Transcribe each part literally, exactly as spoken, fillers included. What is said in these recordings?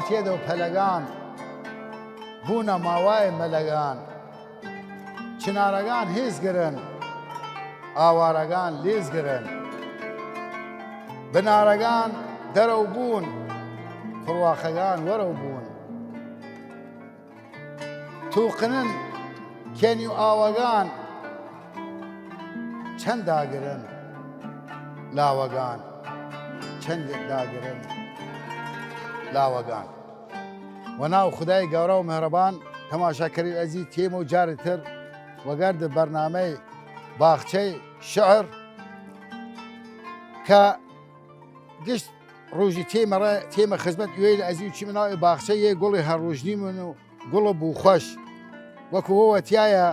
تێدەو پەلەگان، بوونە ماوای مەلەگان. چنارەگان هیز گرن، ئاوارەگان لیز گرن. بنارەگان دەرەو بوون، قوڕواخەگان وەرەو بوون. تووقنن کێنی و ئاوەگان، چەن داگرن لاوەگان، چەن داگرن لاوەگان. وە ناو خودای گەورا و مهرەبان، تەماشاکەری ئەزیز، تیمە و جاری تر وەگەرد بەرنامەی باخچەی شعر کە گشت رووژی تیمە ڕێ، تیمە خزمەت ئوێیل ئەزیز و چیمە ناو باخچە یێ گوڵی هەر رووژ نیمن و گوڵە بووخوەش. وەکو وەتیایە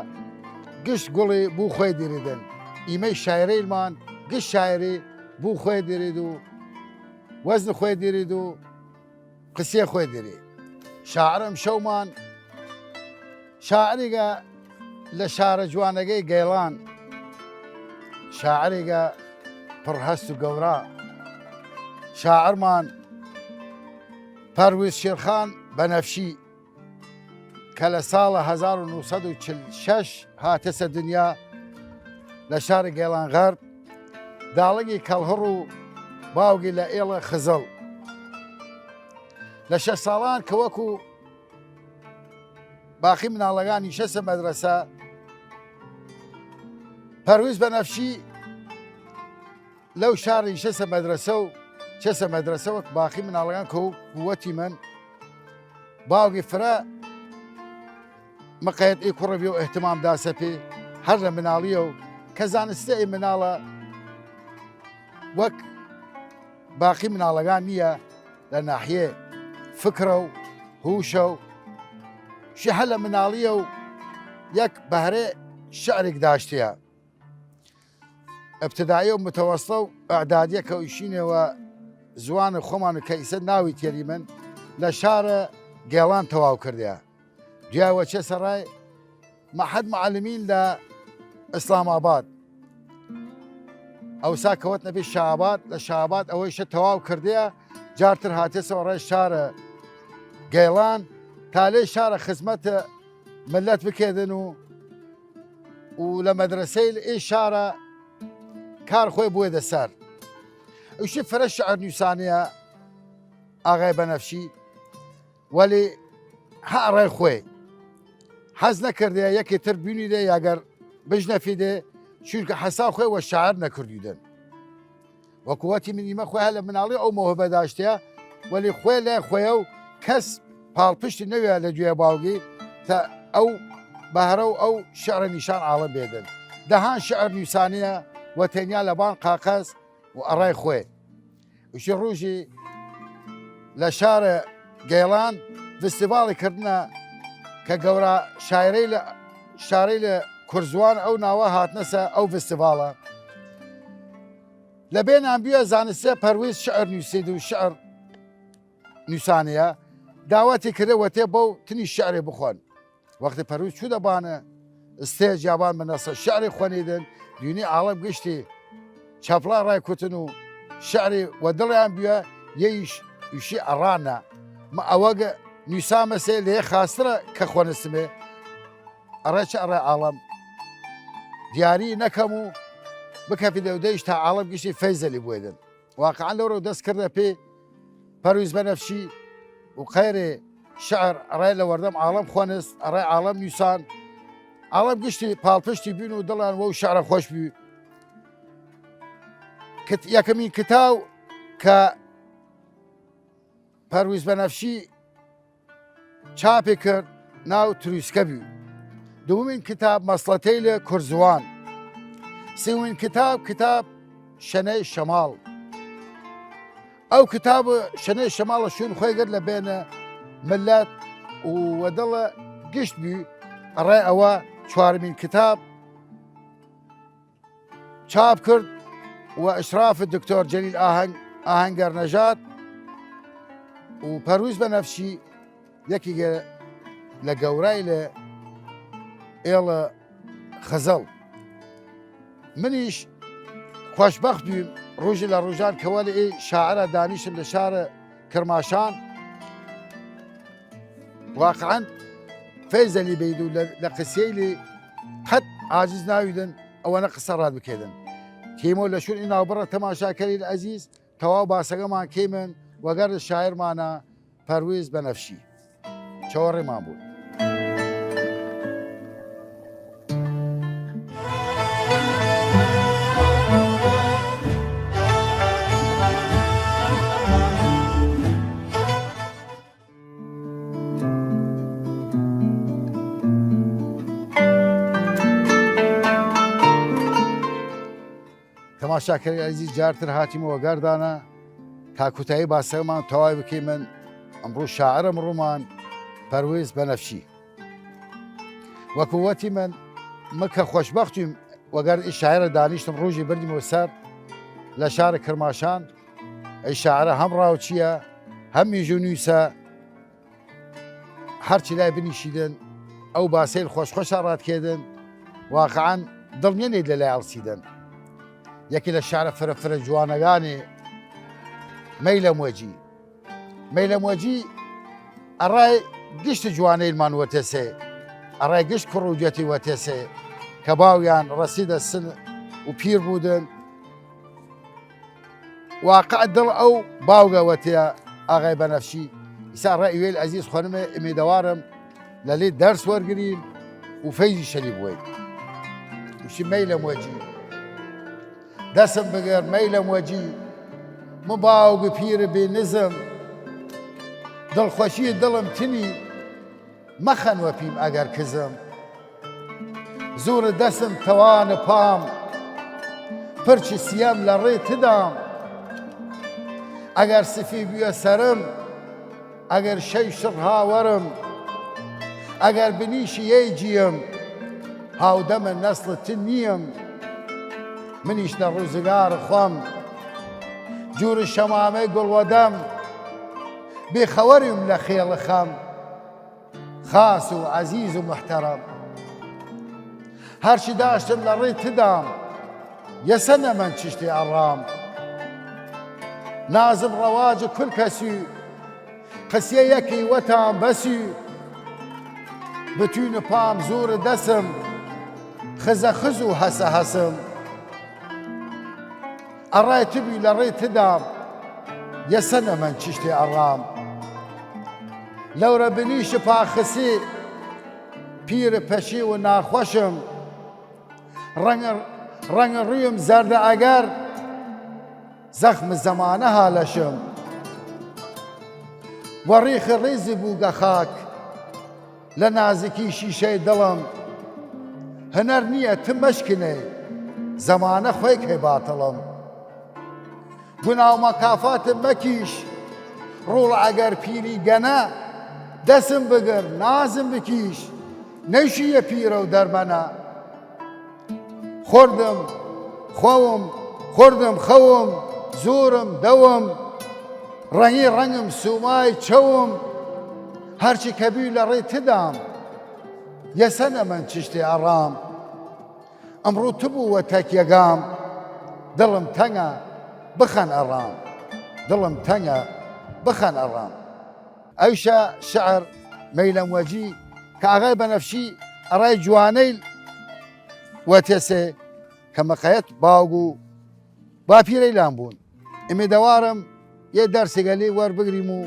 گشت گوڵی بوو خوێ دیریدن. ئیمەی شاعرەیلمان گشت شاعری بوو خوێ دیرید و وەزن خوێ دیرید و قسیە خوێ دیری. شاعر ئمشەومان شاعریگە لە شارە جوانەگەی گەیڵان، شاعریگە پڕ هەست و گەورا. شاعرمان پەرویز شێرخان بەنەفشی کە لە ساڵە هەزار و نۆ سەد و چل شەش هاتەسە دنیا لە شار گێڵان غەرب، داڵگی کەڵهڕ و باوگی لە ئێڵە خزڵ. لە شەش ساڵان کە وەکو باقی مناڵەگان نیشەسە مەدرەسە، پەرویز بەنەفشی لەو شار نیشەسە مەدرەسە و چەسە مەدرەسە وەک باقی مناڵەگان کە وەتی من باوگی فرە مقەیەت ئی کوڕە بیە و ئهتمام داسە پێ هەر لە مناڵیە و کە زانستە ئی مناڵە وەک باقی مناڵەگان نییە لە ناحیە فکرە و هووشە و شی هەر لە مناڵیە و یەک بەهرێ شعرێک داشتیە. ئبتدائیە و متەوەسڵە و ئەعدادیە کە ئیشینێ وە زوان خوەمان و کە ئیسە ناوی تێریمن لە شارە گێڵان تەواو کردیە. دویا وەچێ سەڕای مەحەد معەلمین لە ئسلام ئاباد. ئەوسا کەوەتنە پێ شاباد، لە شاباد ئەوەیشە تەواو کردیە، جارتر هاتێسەوە ڕێ شارە گەیڵان تا لێ شارە خزمەتە ملەت بکێدن و و لە مەدرەسەیل ئێ شارە کار خوەی بوێدە سەر. ئوشی فرە شعر نویسانیە ئاغای بەنەفشی، وەلی هە ئەڕای خوەی حەز نەکردێ یەکی تر بینیدێ یاگەر بژنەفیدێ، چونکە حەسا خوەی وە شاعر نەکردیدن. وەکو وەتی من ئیمە خوەی هە لە مناڵی ئەو مەوهبە داشتیە، وەلی خوەی لە خوەیە و کەس پاڵپشتی نەویە لە دوێ باوگی تا ئەو بەهرە و ئەو شعرە نیشان عاڵم بێدن. دەهان شعر نویسانیە و تەنیا لە بان قاقەز و ئەڕای خوەی. وشی ڕوژی لە شارە گەیڵان فستیڤاڵی کردنە کە گەورا شاعرەی لە شارەی لە کورزوان ئەو ناوە هاتنەسە ئەو فستیڤاڵە. لە بێ نامبیوە زانستە پەرویز شعر نویسید و شعر نویسانیە داوەتی کردە وەتێ بەو تنی شعرێ بخۆن. وەختی پەرویز چوودە بانە ستێج یابان منەسە شعرێ خوەنیدن، دوینی عاڵم گشتی چەپڵا ڕای کوتن و شعرێ وە دڵیان بیە یەیش ئیشی ئەڕانە. مە ئەوەگە نویسامەسێ لێ خاسترە کە خوەنستمێ ئەڕێ چە ئەڕێ عاڵم دیاری نەکەم و بکەفی دەودەیش تا عاڵم گشتی فەیزەلی بوێدن. واقعا لەو ڕەو دەست کردە پێ پەرویز بەنەفشی و قەیرێ شعر ئەڕێ لە وەردەم عاڵم خوەنست، ئەڕێ عاڵم نویسان، عاڵم گشتی پاڵپشتی بین و دڵان وەو شعرە خوەش بی. کت-، یەکەمین کتاو کە پەرویز بەنەفشی چاپی کرد ناو ترویسکە بی. دوومین کتاب مەسڵەتەیل کورزوان. سیومین کتاب، کتاب شەنەی شەماڵ. ئەو کتاب شەنەی شەماڵە شوون خوەی گرد لە بێنە ملەت و وە دڵە گشت بی. ئەڕێ ئەوە چوارمین کتاب چاپ کرد و ئشراف دکتۆر جەلیل ئاهەنگ، ئاهەنگەر نەژاد و پەرویز بەنەفشی یەکیگە لە گەورای لە ئێڵە خەزەڵ. منیش خوەشبەخت بیم ڕوژی لە ڕوژان کە وەل ئێ شاعرە دانیشم لە شارە کرماشان واقعاً فەیزەلی بەیدو لە، لە قسیەیلی قەت عاجز ناویدن ئەوەنە قسە راد بکەیدن. تیمۆ لە شون ئیناو بڕە تەماشاکەریل عەزیز، تەواو باسەگەمان کەیمن وەگەرد شاعرمانە پەرویز بەنەفشی. چەوەڕێمان بوون. تەماشاکەر عەزیز، جارتر هاتیمە وەگەردانە تا کوتایی باسەمان تەواوی بکەیمن. ئمڕوو شاعرم ڕوومان پەرویز بەنەفشی. وەکو وەتیمن، م کە خوەشبەختیم وەگەرد ئی شاعرە دانیشتم، ڕووژی بردیمە سەر لە شار کرماشان. ئی شاعرە هەم ڕاوچیە، هەم میژوو نویسە. هەرچی لای بنیشیدن، ئەو باسەیل خوەش خوەشە رادکەیدن، واقعاً دڵ نیەنەید لە لای ئەڵسیدن. یەکی لە شعرە فرە فرە جوانەگانێ، مەیلەم وەجی. مەیلەم وەجی ئەڕای گشت جوانەیلمان وەتێسێ، ئەڕای گشت کوڕ و جەتی وەتێسێ کە باویان رەسیدە سن و پیر بوودن. واقع دڵ ئەو باوگە وەتێ ئاغای بەنەفشی. ئیسا ڕە ئیوەیل عەزیز خوەنمێ، ئمیدەوارم لەلی دەرس وەرگریم و فەیزی شەلی بوەید. وشی مەیلەم وەجی. دەسم بگر مەیلەم وەجی، م باوگ پیر بی نزم، دڵخوەشی دڵم تنی، مەخەن وەپیم ئەگەر کزم. زوور دەسم تەوان پام، پرچ سیەم لە ڕێ تدام. ئەگەر سفی بویە سەرم، ئەگەر شەی شڕ هاوەرم، ئەگەر بنیشی یەی جیم، هاودەمە نەسڵ ت نیم. منیش لە ڕوزگار خوەم، جوور شەمامەی گوڵ وەدەم، بێخەوەریم لە خێڵ خەم. خاس و عەزیز و محتەرەم. هەرچی داشتم لە ڕێ تدام، یەسە نەمەن چشتێ ئەڕام. نازم ڕەواج کل کەسی، قسیە یەکی وەتام بەسی. بتوین پام زوور دەسم، خزە خز و هەسە هەسم. ئەڕای تبی لە ڕێ تدام، یەسە نەمەن چشتێ ئەڕام. لەورە بنیش پاخسی، پیر پەشی و ناخوەشم. ڕەنگ، ڕەنگ ڕویم زەردە ئەگەر، زەخم زەمانە هالەشم. وە ڕیخ ڕیزی بووگە خاک، لە نازکی شیشەی دڵم. هنەر نییە ت مەشکنەی، زەمانە خوەی کەی باتڵم. گوناو مەکافاتم مەکیش، ڕوڵ ئەگەر پیری گەنە. دەسم بگر نازم بکیش، نەیشیە پیرە و دەرمەنە. خوردم، خوەوم، خوردم، خەوم، زورم، دەوم، ڕەنگی ڕەنگم، سومای چەوم، هەرچی کەبی لە ڕێ تدام، یەسە نەمەن چشتێ ئەڕام. ئمڕوو تبوو وە تەک یەگام، دڵم تەنگە، بخەن ئەڕام، دڵم تەنگە، بخەن ئەڕام. ئەوشە شعر مەیلەم وەجی کە ئاغای بەنەفشی ئەڕای جوانەیل وەتێسێ کە مقەیەت باوگ و باپیرەیلان بوون. ئمیدەوارم یە دەرسێگە لێ وەربگریم و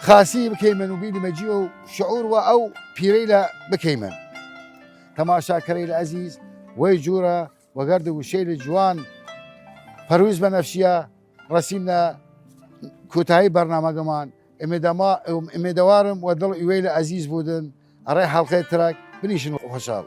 خاسی بکەیمن و بیلیمە جیوە و شعور وە ئەو پیرەیلە بکەیمن. تەماشاکەرەیل عەزیز، وەی جوورە وەگەرد وشەیل جوان پەرویز بەنەفشیە، رەسیمنە کوتایی بەرنامەگەمان. ئمیدەما-، ئمیدەوارم وە دڵ ئیوەیلە عەزیز بوودن. ئەڕای حەڵقەی ترەک بنیشن خوەشاڵ.